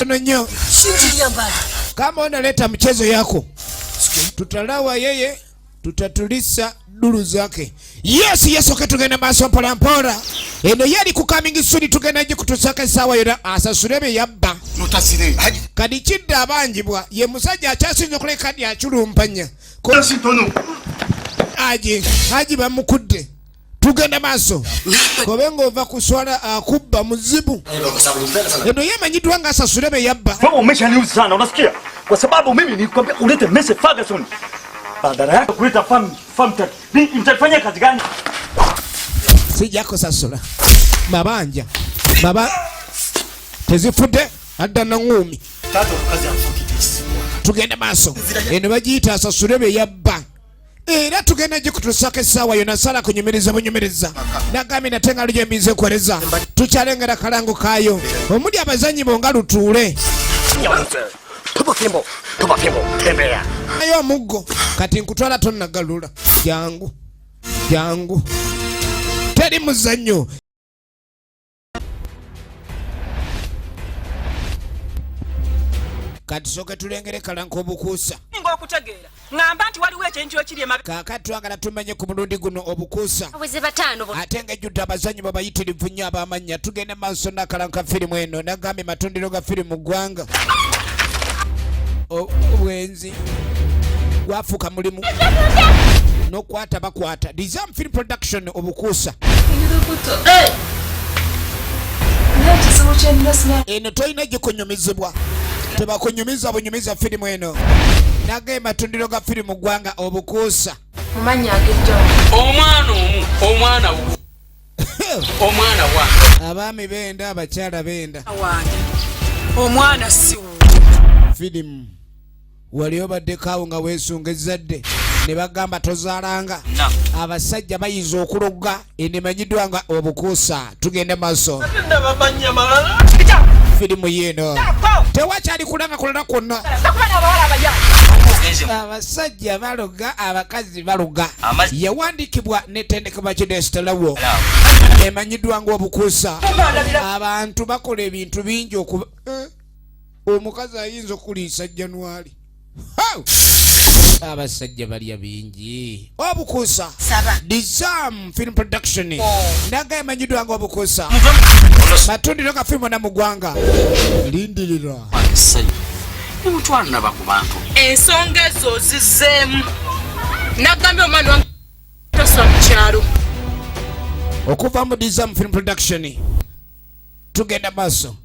Nnyo kama onaleta mchezo yako tutalawa yeye tutatulisa dulu zake. Yes, yes, okay, tugenda maaso mpola mpola. Eno yali ku coming soon, tugenda gikutusako essaawa yonna asasule bye yabba. Kadi kidda abanjibwa ye musajja akyasinze okuleka kadi akulumpanya. Haji, Haji bamukudde. Tugenda maaso. Kobe ng'ova kuswala akubba muzibu. Eno ye amanyiddwa ng'asasule bye yabba. Wewe umeshaniuzi sana, unasikia? Kwa sababu mimi nilikwambia ulete Messi Ferguson. Badala yake kuleta farm farm tech. Mimi nitafanya kazi gani? Sijja kusasula mabanja baba tezifudde adda naŋŋuumi. Tugenda maaso. Eno bagiyita asasule bye yabba. Era tugenda gikutuusako essaawa yonna sala kunyumiriza bunyumiriza. Nagambye nate nga lugye mbize nkoleza. Tukyalengera kalango kaayo. Omuli abazannyi bo nga lutuule. Naye omuggo kati nkutwala tonnagalula. Jangu. Jangu. Teri muzannyo. Kati sooke tulengere kalanka obukuusa. Ng'okutegeera ŋŋamba nti waliwo ekintu ekiri emabega. Kaakati twagala tumanye ku mulundi guno obukuusa. Aweze bataano bo. Ate ng'ejjudde abazannyi babayitirivu nnyo ab'amannya. Tugende maaso n'akalanka firimu eno. Nagambye matundiro ga firimu mu ggwanga. Obwenzi gwafuuka mulimu. N'okwata bakwata. Dizam Film Production obukuusa. Eno tolina gikunyumizibwa. Tebakunyumiza bunyumiza firimu eno. Nage matundiro ga firimu mu ggwanga obukuusa. Mu mannya ag'enjawulo. Omwana omu, omwana wu. Omwana wa. Abaami benda, abakyala benda. Wange. Omwana si wuwo. Firimu. Wali obaddeko awo nga weesunga ezzadde ne bagamba tozaalanga. Abasajja bayinza okuloga eno emanyiddwa nga obukuusa. Tugende maaso. Firimu yiino. Tewakyali kulanga kulala kwonna. Abasajja baloga, abakazi baloga. Yawandiikibwa n'etendekebwa Kidesitalawo. Emanyiddwa nga obukuusa. Abantu bakola ebintu bingi okuba omukazi ayinza okuliisa January. Abasajja balya bingi. Obukuusa. Dizam Film Production. Naga emanyiddwa nga obukuusa. Matundiro ga firimu na mu ggwanga. Lindirira. Nemutwala naba ku bantu. Ensonga ezo ozizzeemu. Nagambye omwana wange tosa mu kyalo. Okuva mu Dizam Film Production. Tugenda maaso.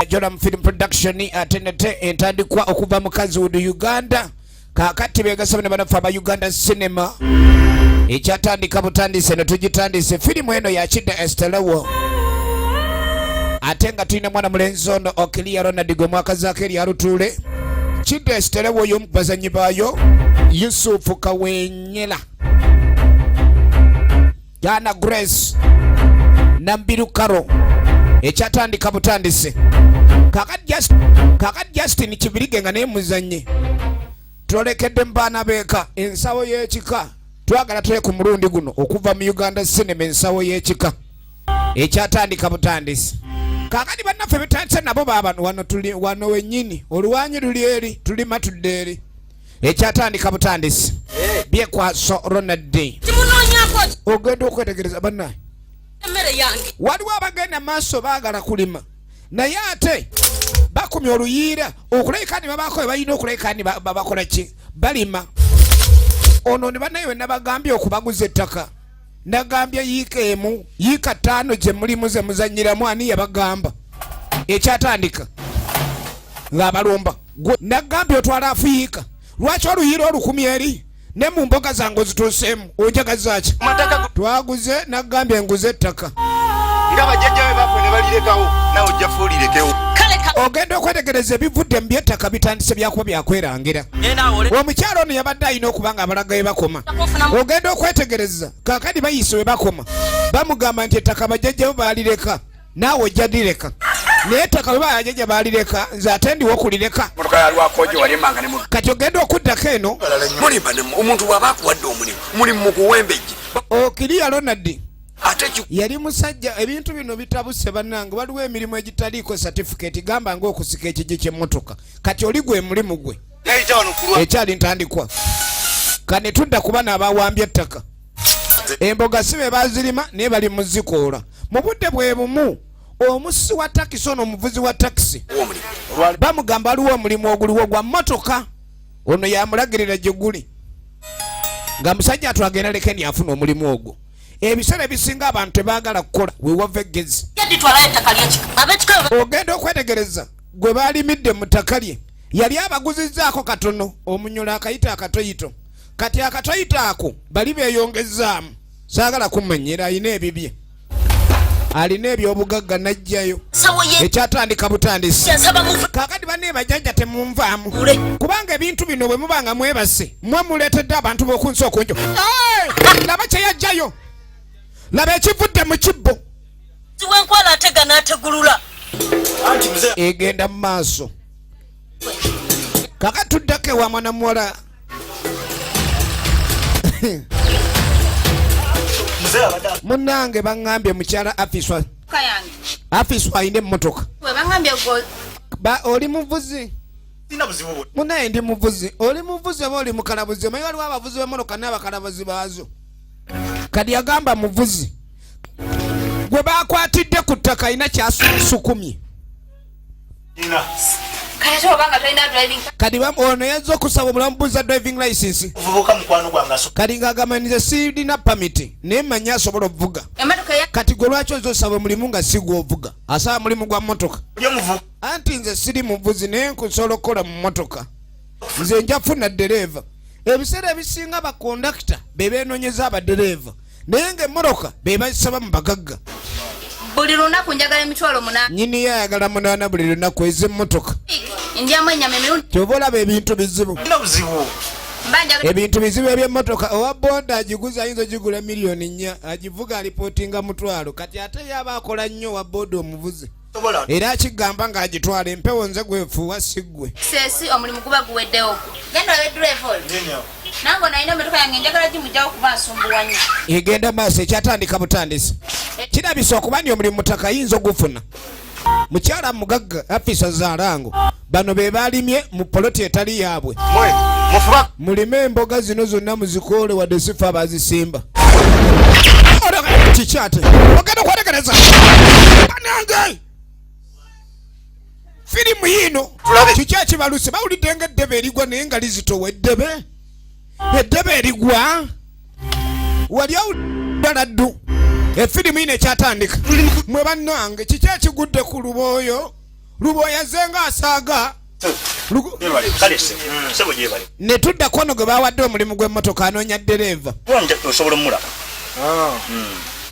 Joram Film Production ate nate entandikwa okuva mu Kaziwudu Uganda. Kaakati beegasaba ne banaffe aba Uganda Cinema. Ekyatandika butandise ne tugitandise. Firimu eno ya Kidda Estelewo. Ate nga tulina mwana mulenzi ono Okilia Ronald gwe mwakazaako erya Lutuule. Kidda Estelewo y'omu ku bazannyi baayo Yusufu Kawenyera, Jana Grace Nambiru Karo. Ekyatandika butandise. Kaakati Justin Kibirige nga naye muzannyi. Twolekedde mu baana b'eka ensawo y'ekika. Twagala tule ku mulundi guno okuva mu Uganda Cinema ensawo y'ekika. Ekyatandika butandisi. Kaakati bannaffe betandise nabo baabano wano tuli wano wennyini. Oluwanyi luli eri, tulima tudde eri. Ekyatandika butandisi. Byekwaso Ronald. Kimunoonyaako. Ogenda okwetegereza bannaye. Emmere yange. Waliwo abagenda maaso baagala kulima. Naye ate bakumya oluyiira okulabika ne babaako bye balina okulabika ne bakola ki? Balima. Ono ne bannaye we nabagambye okubaguza ettaka. Nagambye yiika emu, yiika ttaano gye mulimu ze muzannyiramu, ani yabagamba? Ekyatandika ng'abalumba. Gwe nagambye otwala afuyiika. Lwaki oluyiira olukumi eri? Ne mu mboga zange ozituuseemu, onjagaza ki? Twaguze, nagambye nguze ettaka. Nga bajjajja be baafe ne balirekawo, naawe ojja fuulirekewo. Kale ka- Ogenda okwetegereza ebivudde mu byettaka bitandise byakuba byakwerangira. Omukyalo ono yabadde alina okuba nga abalaga we bakoma. Ogenda okwetegereza kaakati bayise we bakoma, bamugamba nti ettaka bajjajjabo baalireka, naawe ojja lireka, naye ettaka bwe bajjajja baalireka, nze ate ndiwo okulireka. Kati ogenda okuddako eno omuntu bw'aba akuwadde omulimu, mulimu mukuwembejje. Okiriya Ronald yali musajja. Ebintu bino bitabuse bannange. Waliwo emirimu egitaliiko certificate, gamba ng'okusika ekigi ky'emmotoka. Kati oli gwe mulimu gwe ekyali ntandikwa. Kane tudda kuba n'abawambye ettaka, emboga si be bazirima, naye bali muzikoola. Mu budde bwe bumu, omusi wa takisi ono, omuvuzi wa takisi, bamugamba waliwo omulimu oguliwo gwa mmotoka. Ono yamulagirira gye guli, nga musajja atwagenda lekeni afuna omulimu ogwo. Ebiseera ebisinga abantu tebaagala kukola, wewava eggezi. Ogenda okwetegereza gwe balimidde mu ttaka lye, yali abaguzizzaako katono omunyola akayita akatoyito. Kati akatoyito ako bali beeyongezaamu. Saagala kumanyira, alina ebibye, alina ebyobugagga, najjayo ekyatandika butandisi. Kakati banne bajjajja, temunvaamu, kubanga ebintu bino bwe muba nga mwebase, mwe muleetedde abantu b'oku nsi okunjo. Laba kye yajjayo, laba ekivudde mu kibbo. Wenkwala atega n'ategulula. Egenda mu maaso. Kaka tuddako ewa mwana muwala. Munnange, baŋŋambye mukyala Afiswa, Afiswa alina emmotoka. Oli muvuzi? Munaye, ndi muvuzi. Oli muvuzi oba oli mukalabuzi? Omanyi waliwo abavuzi b'emmotoka n'abakalabuzi baazo. Kati yagamba muvuzi. Gwe bakwatidde ku ttaka alina kyasukumye. Kati ono yazza okusaba omulamu buza driving license. Kati ng'agamba nze sirina permit, naye manyi asobola okuvuga. Kati gwe lwaki oza osaba omulimu nga si gwovuga? Asaba mulimu gwa mmotoka. Anti nze siri muvuzi, naye nkusobola okukola mu mmotoka. Nze nja funa ddereeva. Ebiseera ebisinga bakondakita be beenonyeza abadereeva, naye ng'emmotoka be bazisaba mu bagagga. Buli lunaku njagala 800,000. Nyini ye ayagala 8 buli lunaku ez'emmotoka. Ndyamu ennyama emirundi. Kyova olaba ebintu bizibu. Mba njagala. Ebintu bizibu ebyemmotoka. Owa boda agiguza ayinza ogigula 4 million, agivuga alipootinga 500. Kati ate ye aba akola nnyo owa boda omuvuzi, era akigamba ng'agitwala empewo, nze gwefuuwa si ggwe. Seesi omulimu guba guweddewo, genda olabe dureeva oyo. Nange ono alina emmotoka yange, njagala gimugjawo kuba nsumbuwa nnyo. Egenda maaso, ekyatandika butandisi. Kirabisa okuba ni omulimu mutaka ayinza ogufuna. Mukyala mugagga Afisa Zaalango, bano be balimye mu poloti etali yaabwe. Mulime emboga zino zonna muzikoole, wadde sifa abazisimba. Kiki ate ogenda okwetegereza? Banange, firimu yiino. Kiki ekibaluse? Bawulidde nga eddebe erigwa, naye nga lizitowa. Eddebe, eddebe erigwa, wali ddala ddu. Efirimu yino ekyatandika. Mwe bannange, kiki ekigudde ku Lubooyo? Lubooyo azze nga asaaga. Ne tudda kono gwe bawadde omulimu gw'emmotoka, anoonya ddereeva. Osobola omulaba.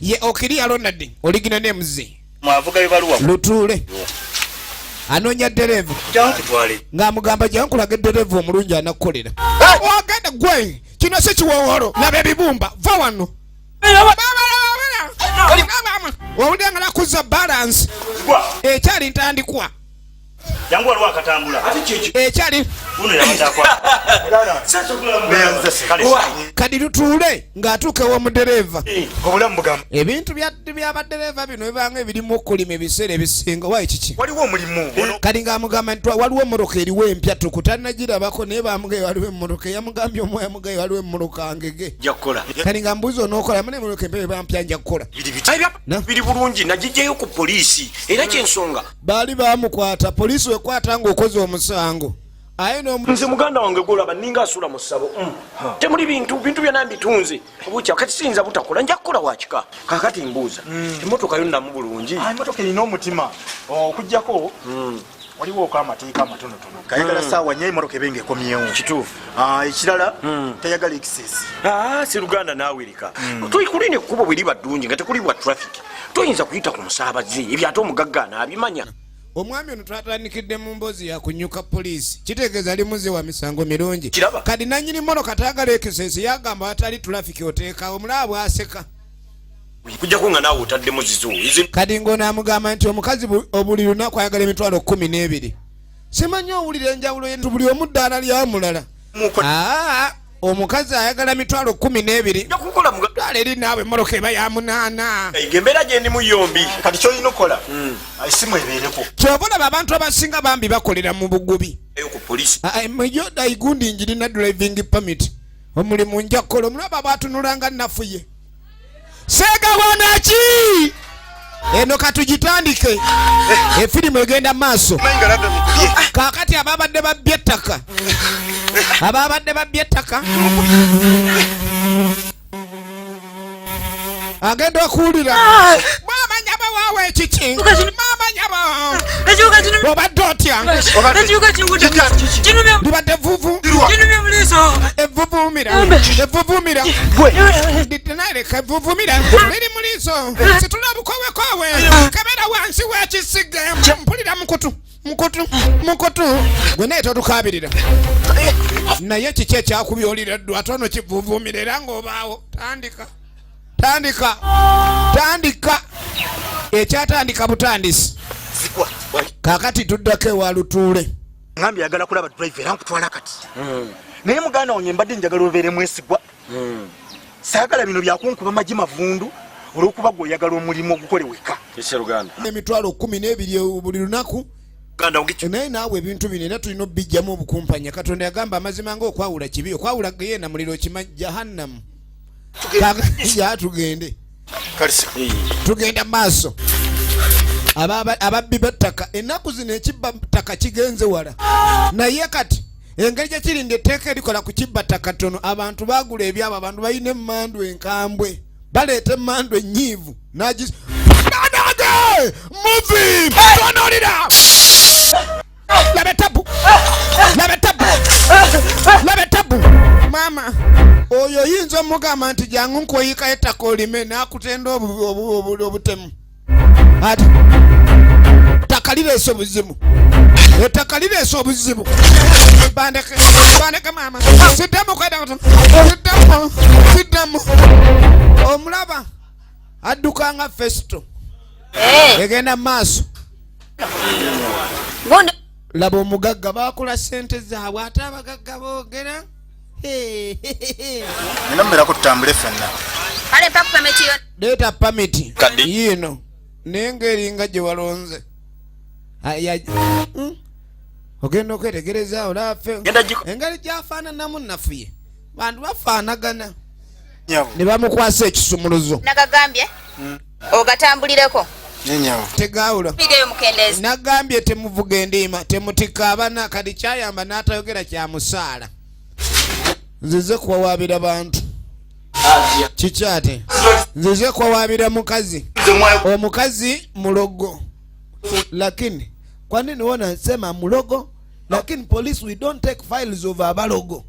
Ye Okiriya Ronald, oligina nemuze. Mwavuga bibaluwa. Lutuule anoonya ddereeva. Jankutwale. Ng'amugamba jankulaga eddereeva omulungi anakkolera. Ogenda gwe, kino si kiwowolo. Laba ebibumba, va wano. Owulira nga nakuza balance. Ekyali ntandikwa. Jangu, waliwo akatambula. Ekyali. Uno yabadde akwata. Kadi lutuule ng'atuuka ew'omudereeva. Obulamu bugamba. Ebintu by'abadereeva bino bibanga ebirimu okulima ebiseera ebisinga. Wayi kiki? Waliwo omulimu. Kati ng'amugamba nti waliwo emmotoka eriwo empya, tukutanagirabako, naye bamugaye waliwo emmotoka eyamugambye omu yamugaye waliwo emmotoka ngege. Nja kukola. Kati nga mbuuzi onookola muna emmotoka empya bampya, nja kukola. Biri bulungi, nagijjayo ku poliisi, era kyensonga. Baali bamukwata poliisi wekwata ng'okoze omusango aye n'omu. Nze muganda wange gwolaba ninga asula mu ssabo. Temuli bintu, bintu byonna mbitunze bukya. Kati siyinza butakola, nja kukola wakika. Kakati mbuuza, emotoka yo namu bulungi? Emotoka erina omutima, okugjako waliwo amateeka amatonotono. Kayagala saawa 4 emotoka ebe ngaekomyewo. Kituufu. Ekirala tayagala excess. Si luganda naawe, leka kulina ekkubo bwe liba ddungi nga tekuli bwa traffic, toyinza kuyita ku musaabaze. Ebyo ate omugagga anaabimanya. Omwami ono twatandikidde mu mboozi ya kunyuka poliisi, kitegeeza ali muze wa misango mirungi. Kati nanyini mmotoka tayagala ekiseesi, yagamba watali tulafiki oteekawo. Omulaba bwaseka. Kujjako nga naawe otaddemu zizo. Kati ng'ono amugamba nti omukazi buli lunaku ayagala 120,000. Simanyi owulira enjawulo yentu buli omu ddaala lya mulala. Aa, omukazi ayagala 120,000. Twala eri naawe, emmotoka eba ya 8. Embeera gyendimu yombi. Kati kyolina okukola, esimu ebeereko. Kyova olaba abantu abasinga bambi bakolera mu bugubi. Ku polisi. Yoda igundi njirina driving permit, omulimu nja kukola. Omulaba bwatunulanga nafuye segawanaki. Eno katugitandike, efirimu egenda maaso. Kakati ababadde babbye ettaka, ababadde babbye ettaka agenda okuwulira maama nyaba waawe ekiki, maama nyaba obadde otya? Libadde vuvu evuvumira, evuvumira leka evuvumira liri mu liiso. Situla bukowekowe, kebera wansi w'ekisige, mpulira mukutu mukutu mukutu. Gwe naye totukabirira, naye kiki ekyakubyolira ddwa? Ate ono kivuvumira era ng'obaawo. Tandika, tandika, tandika, ekyatandika butandisi. Kakati tuddako ewa Lutuule. Ngambye yagala kulaba driver era nkutwala kati. Naye muganda wange, mbadde njagala obeere mwesigwa. Saagala bino byakunkuba magi mavundu olw'okuba gwe oyagala omulimu ogukole weka. 120,000 buli lunaku, naye naawe ebintu bino era tulina obijjamu obukumpanya. Katonda yagamba amazima ngaokwawula kibi, okwawula geyeena muliro okima jahannamu. Ya tugende, tugenda maaso. Ababbi b'ettaka ennaku zino, ekibba ttaka kigenze wala, naye kati engeri gyekirinda etteeka erikola ku kibba ttaka ttono. Abantu bagula ebyabo, abantu balina emmandu enkambwe, baleeta emmandu enyiivu nagis banage muvi tonolira. Laba etabu, laba etabu, laba etabu. Maama oyo oyinza omugamba nti jangu nkweyikayo ettaka olime, n'akutenda obutemu. Ati ttaka lireese obuzibu, ettaka lireese obuzibu. Bandeke, bandeke maama, siddamu kweda, siddamu, siddamu. Omulaba adduka nga Festo. Egenda mu maaso. Laba omugagga, bakola sente zaabwe, ate abagagga boogera. Nina mmerako, tutambule ffenna. Kale mpa permit yo. Leeta permit yiino, naye ng'eringa gye walonze. Ogenda okwetegereza olaffe engeri gyafaananamu nafuye, bantu bafaanagana ne bamukwasa ekisumuluzo. Nagagambye ogatambulireko. Tegawula. Bideyo mukendeezi. Nagambye temuvuga endiima, temutikka abana. Kati kyayamba n'atayogera kyamusaala. Nzize kuwawaabira bantu kikyate, nzize kuwawaabira mukazi, omukazi mulogo. Lakini kwa nini wanasema mulogo, lakini police we don't take files of abalogo?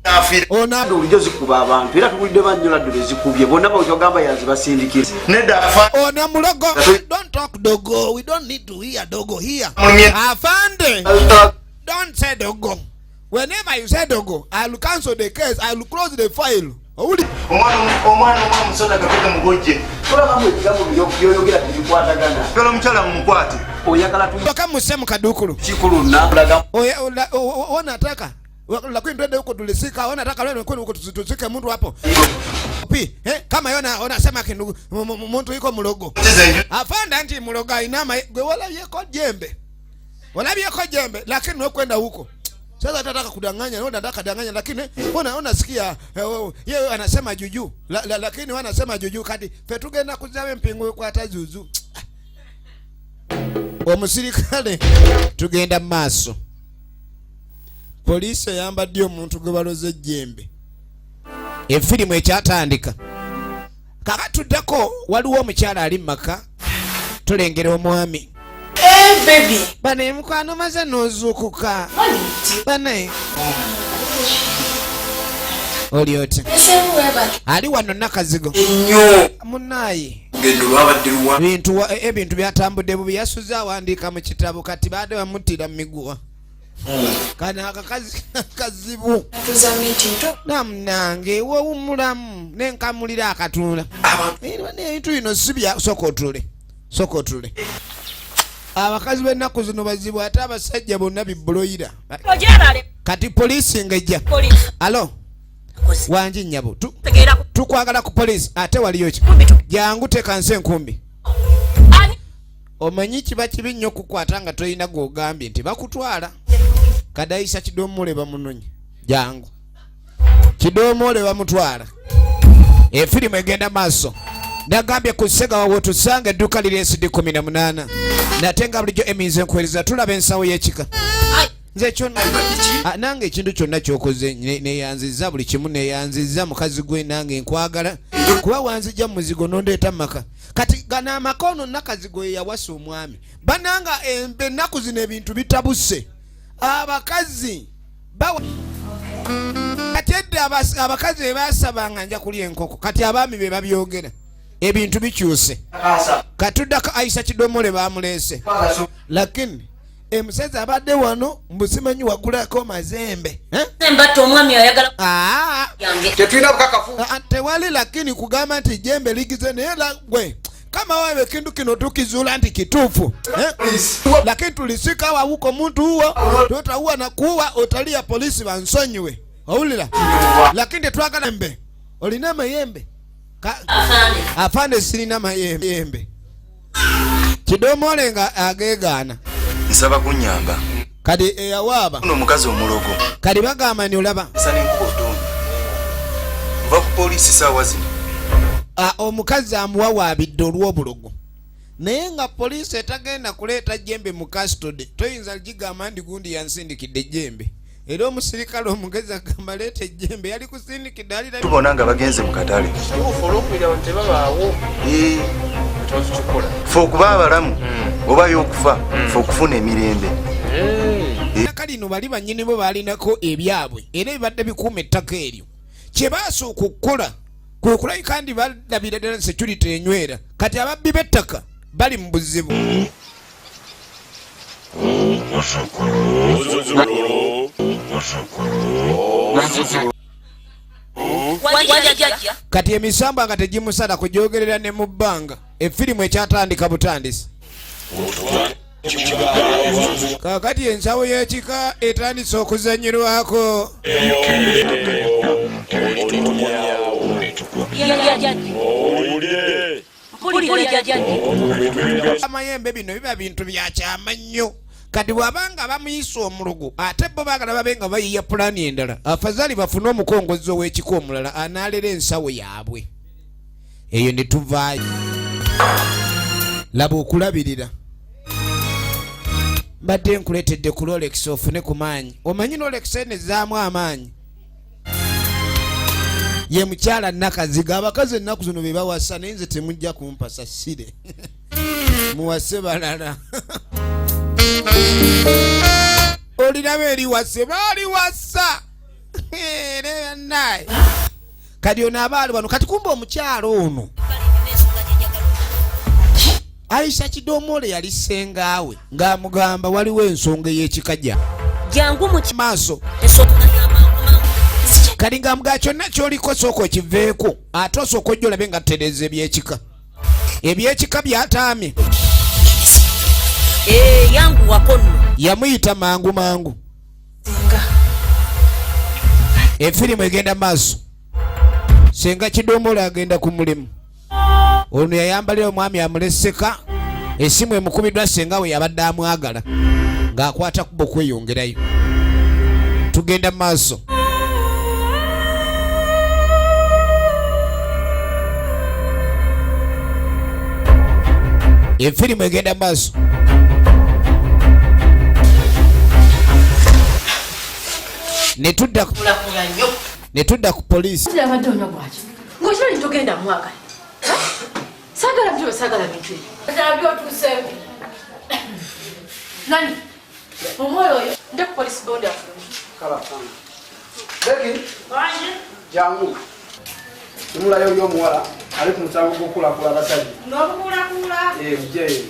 Ona Bulijjo zikuba abantu, era tuwulidde banyola ddo bezikubye bonna bakyogamba yazibasindikira. Ona mulogo. Don't talk dogo, we don't need to hear dogo here. Afande, don't say dogo. Whenever you say dogo, I'll cancel the case, I'll close the file. Owuli Omwana omwana omusota gapeke mugojje. Tolabamu ebigambo byoyogera tebikwatagana. Gala omukyala mumukwate. Oyagala tu Toka muse mu kadukulu. Kikulu nalaga. Oya, wanataka lakini twende huko tulisika, wanataka leo kwenda huko tuzike mtu hapo pi eh, kama yona onasema kindu muntu yuko mulogo. Afanda nti mulogo inama gwe walabyeko jembe, walabyeko jembe, lakini wekwenda huko sasa nataka kudanganya, wewe unataka danganya, lakini unasikia yeye anasema juju lakini wanasema juju. Kati fe tugenda kuzabe empingu kwata zuzu. Omusirikale tugenda mu maaso. Poliisi eyambadde omuntu gwe baloze ejjembe. Efirimu ekyatandika. Kaka tuddako, waliwo omukyala ali mu maka, tulengera omwami. Hey, baby. Bane mukwano, maze n'ozuukuka bane, oli oti? Ali wano nakazigo munaaye. Olugendo lwabadde luwa. Bintu ebintu byatambudde bubi, yasuze awandiika mu kitabo, kati baadde bamuttira mu miguwa. Kano akakazi kazibu. Namunange wowumulamu nenkamulira akatula. Ebintu bino si bya sooka otule, sooka otule. Abakazi b'ennaku zino bazibu, ate abasajja bonna bibuloyira. Kati poliisi ng'ejja. Alo wangi nnyabo, tukwagala ku poliisi, ate waliyo ki? Jangu tekansi enkumbi. Omanyi kiba kibi nnyo okukwata nga tolina gw'ogambye nti bakutwala. Kadayisa Kidomole bamunonye, jangu Kidomole bamutwala. Efirimu egenda maaso. Nagambye ku Ssegawa wotusanga edduuka liri SD 18, nate nga bulijjo eminze nkuweereza tulaba ensawo y'ekika. Nze kyonna nange ekintu kyonna kyokoze neyanziza buli kimu, neyanziza mukazi gwe, nange nkwagala kuba wanzija mu muzigo nondeeta mu maka. Kati gano amaka ono Nakazigo ye yawasa omwami. Bananga ennaku zino ebintu bitabuse, abakazi bawa kati edda abakazi be basabanga nja kulya enkoko, kati abaami be babyogera. Ebintu bikyuse. Katuddako Aisha Kidomole bamuleese, lakini emusezi abadde wano mbusimanyi wagulako mazembe. Mbatta omwami ayagala yange. Tetulina bukakafu. Tewali, lakini kugamba nti jembe ligize naye gwe kama wewe kintu kino tukizuula nti kituufu, eh? Lakini tulisika wawuko muntu huo totauwa na kuwa otalia polisi bansonyiwe owulira, lakini tetwagala mbe olina amayembe. Afande sirina mayembe. Kidomole nga ageegaana. Nsaba kunyamba. Kati eyawaaba Ono omukazi omulogo. Kati bagamba ni olaba Nsa n'enkuba otonda. Nva ku poliisi saawa zino. Omukazi amuwawaabidde olw'obulogo, naye nga poliisi etagenda kuleeta jembe mu custody. Toyinza gigamba ndi gundi yansindikidde ejjembe, era omusirikale omugezi agamba leeta ejjembe yali kusindikidde alira. Tubona nga bagenze mu katale. Ffe okuba abalamu oba y'okufa, ffe okufuna emirembe. Ettaka lino bali bannyini bo balinako ebyabwe, era ebibadde bikuuma ettaka eryo. Kye baasooka okukola kwe kulabika ndi balabira ddala security enywera. Kati ababbi b'ettaka bali mu buzibu. Kati emisambwa nga tegimusala kujogerera ne mu bbanga. Efirimu ekyatandika butandisi. Kakati ensawo y'ekika etandise okuzanyirwako. Amayembe bino biba bintu bya kyama nnyo. Kati bw'abanga bamuyisa omulugu, ate bo baagala babe nga bayiya pulaani endala, afazali bafune omukongozzi ow'ekika omulala anaalera ensawo yaabwe eyo. Ne tuvaayo laba okulabirira. Mbadde nkuleetedde ku Rolex ofune ku maanyi. Omanyi Rolex eno ezzaamu amaanyi. Ye mukyala Nakaziga. Abakazi ennaku zino be bawasa, naye nze temujja kumpasa, sire muwase balala. Oliraba eriwase baaliwasa era naye kati ono aba ali wano. Kati kumba omukyalo ono Aisha Kidomole yali sengaawe ng'amugamba waliwo ensonga ey'ekikajja jangu mu maaso. Ensonga y'amangu. Kati ng'amugaa kyonna ky'oliko sooka okiveeko, ate osooka ojja olabe nga tutereeza ebyekika. Ebyekika byataamye. Yanguwako nno. Yamuyita mangu mangu. Efirimu egenda maaso. Senga Kidomolo agenda ku mulimu. Ono yayambalira omwami amuleseka. Esimu emukubiddwa senga we yabadde amwagala ng'akwata kuba okweyongerayo. Tugenda maaso. Efirimu egenda maaso. Ne tudda ku poliisi. Abadde onywa bwaki ng'okirali togenda mwagala? Saagala bintu, saagala bintu ebyo byotuuseeko. Nani omwoyo oyo? Nde ku polisi bondi afulume. Beki, jangu. Tunulayo oyo omuwala. Ali ku musango gw'okukulakula abasajja. N'obukuulakula. Eh, mujje.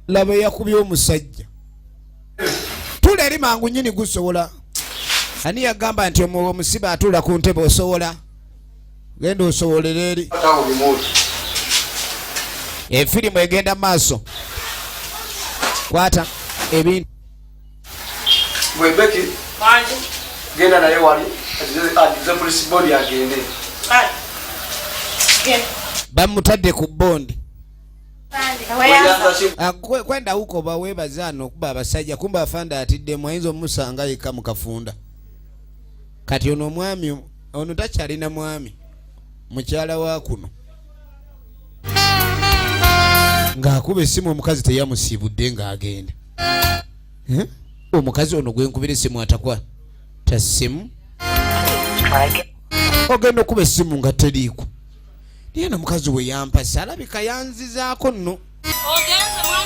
Laba eyakubye omusajja. Tula eri mangu nnyini gusobola. Ani yagamba nti omusibe atuula ku ntebe osobola? Genda osobolera eri. Efirimu egenda maaso. Kwata ebintu. Gwe Becky, genda naye wali agize police body agende. Bamutadde ku bondi. Kwenda huko bawebaza ano okuba abasajja kumba afande atiddemu ayinza omusanga yekka mu kafunda. Kati ono omwami ono takyalina mwami, mukyala wa kuno ng'akuba essimu omukazi teyamusiibudde ng'agenda. Omukazi ono gwenkubira essimu atakwa tasimu, ogenda okuba essimu nga teriiko. Naye nomukazi we yampasa alabika yanzizaako nno.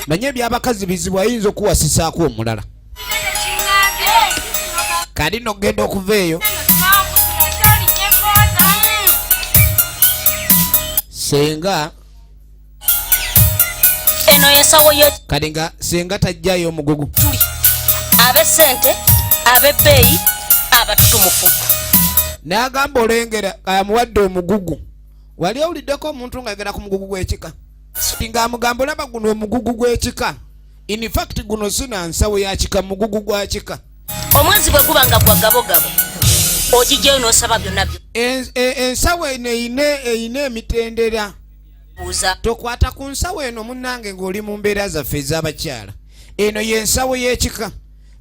Manye ebyabakazi bizibu, ayinza okuwasisaako omulala. Kali nogenda okuva eyo senga eno yensawo ye kati nga senga tajjayo omugugu tuli ab'essente ab'ebbeeyi abatutumufu. N'agamba olengera amuwadde omugugu. Wali owuliddeko omuntu ng'ayogera ku mugugu gw'ekika? Ng'amugamba olaba guno omugugu gw'ekika. In fact guno sina nsawo ya kika, mugugu gwa kika. Omwezi bwe guba nga gwa gabogabo ogijjayo n'osaba byonna byo. Ensawo eno eyina emitendera. Buuza. Tokwata ku nsawo eno munnange ng'oli mu mbeera zaffe ez'abakyala. Eno y'ensawo y'ekika.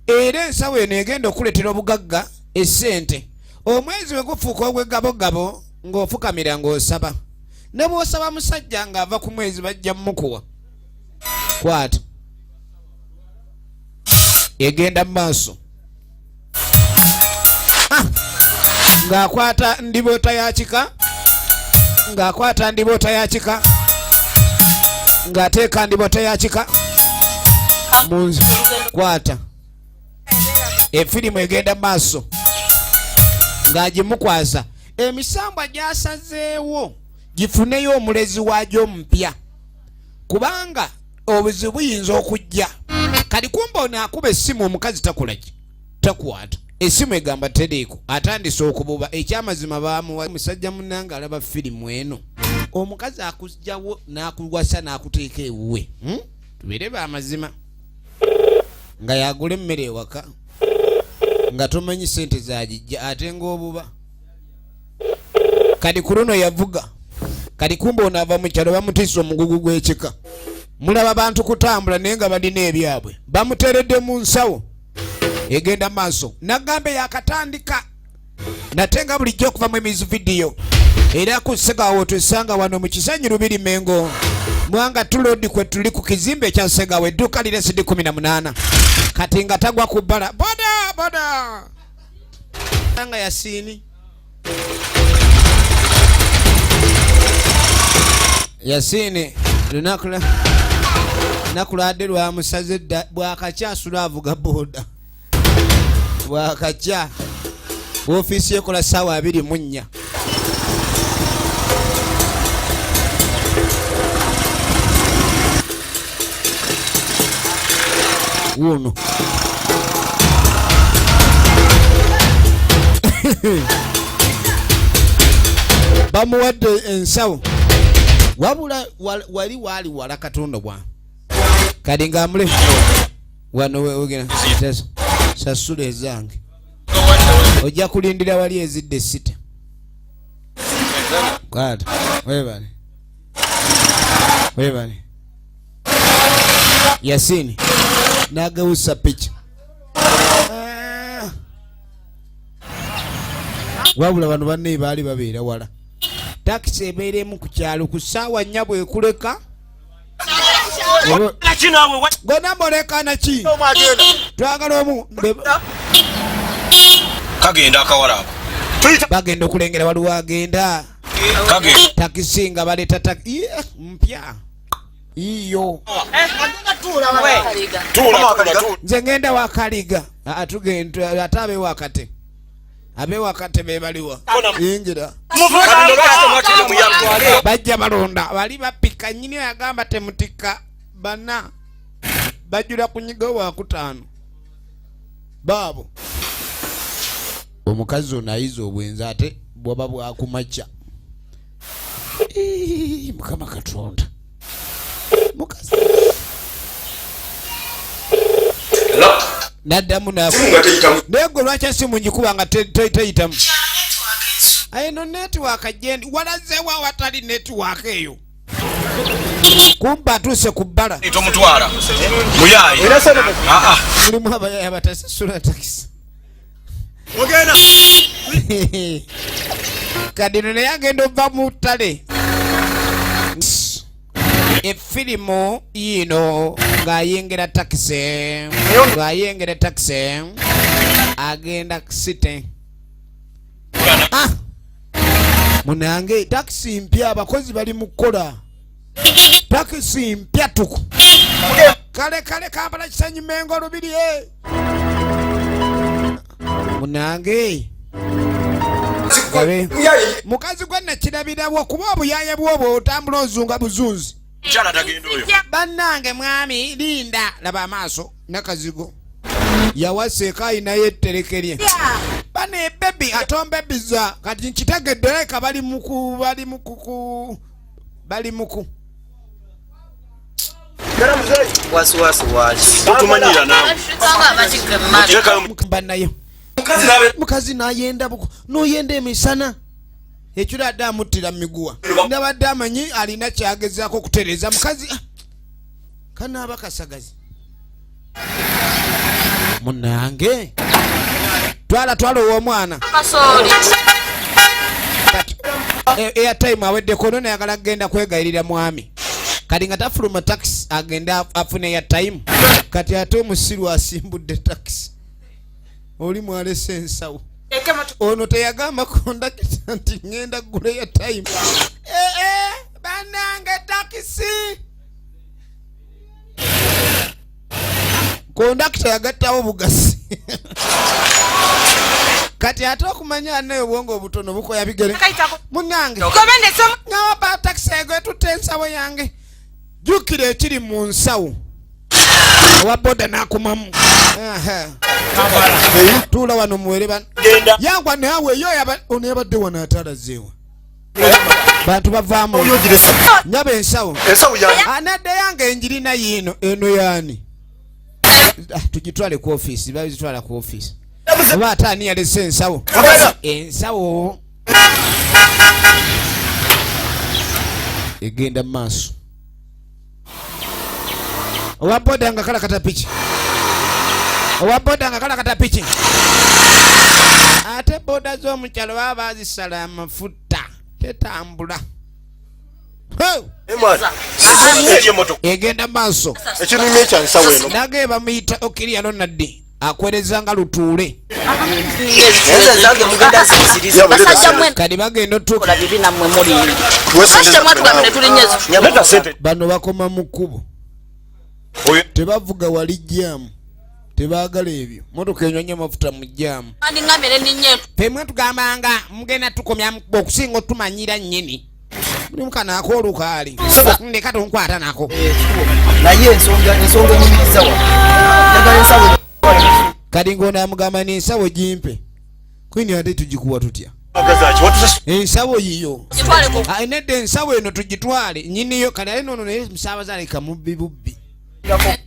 Era ensawo eno egenda okuleetera obugagga essente. Omwezi we gufuuka ogw'eggabogabo ng'ofukamira ng'osaba. Ne bw'osaba musajja ng'ava ku mwezi bajja mmukuwa. Kwata. Egenda mu maaso. Ng'akwata ndiboota ya kika, ng'akwata ndiboota ya kika, ng'ateeka ndiboota ya kika mu nzu. Kwata. Efirimu egenda mu maaso ng'agimukwasa. Emisambwa gy'asazeewo gifuneyo omulezi waagyo omupya, kubanga obuzibu buyinza okujja. Kati kumba ono akuba essimu omukazi takola ki? Takwata. Essimu egamba teriiko, atandise okububa. Ekyamazima baamuwa musajja munnange alaba firimu eno. Omukazi akujjawo n'akuwasa n'akuteeka ewuwe. Tubeere b'amazima. Nga yagula emmere ewaka nga tomanyi ssente zagijja ate ng'obuba. Kati ku luno yavuga. Kati kumbe ono ava mu kyalo bamutiisa omugugu gw'ekika. Mulaba bantu kutambula naye nga balina ebyabwe. Bamuteeredde mu nsawo egenda maaso. Nagamba yakatandika nate nga bulijjo okuva mu emizi vidiyo. Era ku Ssegawo tusanga wano mu Kisenyi Lubiri Mengo. Mwanga tulodi kwe tuli ku kizimbe ekya Ssegawo, edduuka lira SD 18. Kati nga tagwa ku bbala. Boda boda. Nga Yasini. Yasini lunaku lwadde lwamusaze dda bwakakya asula avuga boda. Bwakakya ofiisi ekola ssaawa 24. Wuno bamuwadde ensawo, wabula wali waali wala katonda bwa kati ng'amule wano wegera sasula ezange, ojja kulindira wali ezidde sita. Kwata webale webale. Yasini nageusa picha. Wabula bano banne baali babeera wala. Takisi ebeera emu ku kyalo ku ssaawa 4 bw'ekuleka. Gonna mulekana ki? Twagala omu. Kagenda akawala ako. Bagenda okulengera waliwo agenda. Kagenda. Takisi nga baleeta mpya. Iyo. Tuula, tuula, tuula. Nze ngenda wakaliga. Tugenda ate abe wakate. Abewaka tebebaliwa. Yingira. Bajja balonda bali bapika nyini yagamba temutikka bana bajula kunyiga wakutaano baabo. Omukazi ono ayiza obwenzi ate bwaba bwakumakya. Mukama Katonda. Mukazi. Naddamu naye gwe lwaki esimu ngikuba nga teyitamu? Eno netiwaaka gyendi walazeewo awatali netiwaaka eyo. Kumba atuuse ku bbala. Tomutwala. Muyaaye. Mulimu abayaaye abatasasula takisi. Ogenda. Kadino naye agenda ova mu ttale. Efirimu yiino ng'ayingira takisi. Ng'ayingira takisi agenda city. Munange takisi mpya abakozi bali mu kukola. Takisi mpya tuku. Kale kale Kampala Kisenyi Mengo Lubiri. Munange. Mukazi gwe nakirabirawo kuba obuyaye bw'obwo otambula ozunga buzunzi. Bannange mwami linda laba amaaso nakazigo. Yawasa eka ayinayo etterekerye. Bano ebebi atombebiza kati nkitegedde leka bali muku bali mukuku bali muku. Wasiwasi waki? Totumanyira naawe. Banayo. Mukazi n'ayenda n'oyenda emisana. Ekiro adde amuttira miguwa. Nabadde amanyi alina kyagezaako okutereeza mukazi. Kanaaba kasagazi. Munange. Twala twala ow'omwana. Kati airtime aweddeko ono nayagala kugenda kwegayirira mwami. Kati nga tafuluma taxi agenda afune airtime. Kati ate omusiru asimbudde taxi. Oli mwalese ensawo. Ono teyagamba kondakita nti ngenda kugula airtime. Bannange taxi. Kondakita yagattawo bugasi. Kati ate okumanya naye obwongo obutono bukoya bigere. Munnange. Ngawapa takisi ego etutte ensawo yange. Jjukira ekiri mu nsawo. Owa boda n'akumamu. Tuula wano muwere bano. Yangwa naawe yo ono yabadde wano ate alazeewa. Bantu bavaamu. Nyaba ensawo. Anadde yange enjirina yiino eno yaani. Tugitwale ku ofiisi, babizitwala ku ofiisi. Oba ate ani yalese ensawo? Ensawo egenda mu maaso. Owa boda nga kalakata piki. Owa boda nga kalakata piki. Ate boda z'omukyalo baba bazisala amafuta tetambula. Egenda maaso. Nage bamuyita Okiria Ronald akwereza nga lutuule. Kati bagenda otuuka. Bano bakoma mu kkubo. Tebavuga wali jjaamu. Tebaagala ebyo. Motoka enywa nnyo amafuta mu jjaamu. Ffemwe tugambanga mugenda tukomya mu kkubo okusinga otumanyira nnyini. Buli mukana ak'olukaali. Ndeka tonkwata nako. Naye ensonga enyumiriza wa. Njagala ensawo. Kati ng'ono amugamba n'ensawo gimpe. Kwini ate tugikuwa tutya? Ensawo yiyo. Nedda ensawo eno tugitwale. Nnyiniyo kati ate n'ono naye musaabaze aleka mubbi bubbi.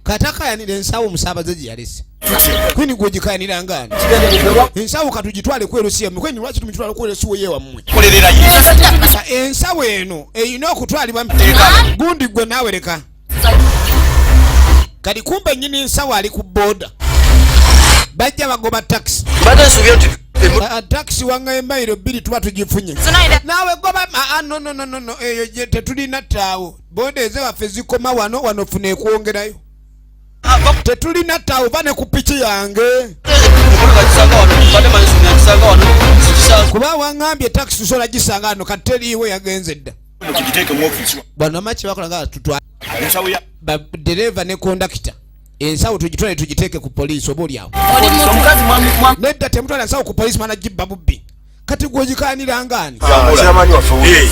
Katakayanira ensawo omusaabaze gye yalese. Kwini gwe ogikayanira ng'ani? Ensawo katugitwale kwerusiya mmwe. Kwini lwaki tumugitwala kwerusiya ye wammwe? Ensawo eno erina okutwalibwa gundi gwe naawe leka. Kati kumbe nnyini ensawo ali ku boda. Bajja bagoba taxi. Taxi wanga emailo 2 tuba tugifunye. Naawe goba no no no no eyo gye tetulina ttaawo. Boda ezewaffe zikoma wano wano funa ekwongerayo. Tetulina ttaawo va ne ku piki yange. Kuba wangambye taxi tusobola gisanga wano kati teriiwo yagenze dda. Bano amaki bakola nga tutwala. Ba dereva ne kondakita. Ensawo tugitwale tugiteeke ku poliisi oba oli awo. Omukazi Nedda, temutwala nsawo ku poliisi, mana gibba bubbi. Kati gweogikaniranga ani? Chairman waffe.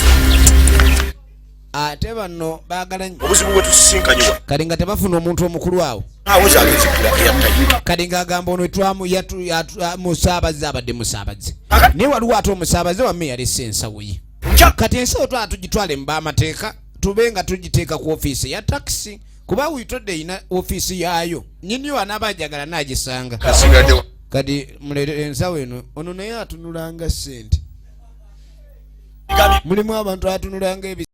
Ate bano baagala nnyo. Obuzibu bwe tusisinkanyibwa. Kati nga tebafuna omuntu omukulu awo. Awoza agenzikula eyattayi. Kati ng'agamba ono twamu musaabaze, abadde musaabaze, naye waliwo ate omusaabaze wamme yalese ensawo ye. Kati ensawo twala tugitwale mu b'amateeka, tube nga tugiteeka ku ofiisi ya takisi, kuba witodde erina ofiisi yaayo, nyiniyo anaaba ajagala naagisanga. Asigadde. Kati mulere ensawo eno. Ono naye atunulanga ssente, mulimu abantu atunulanga ebi.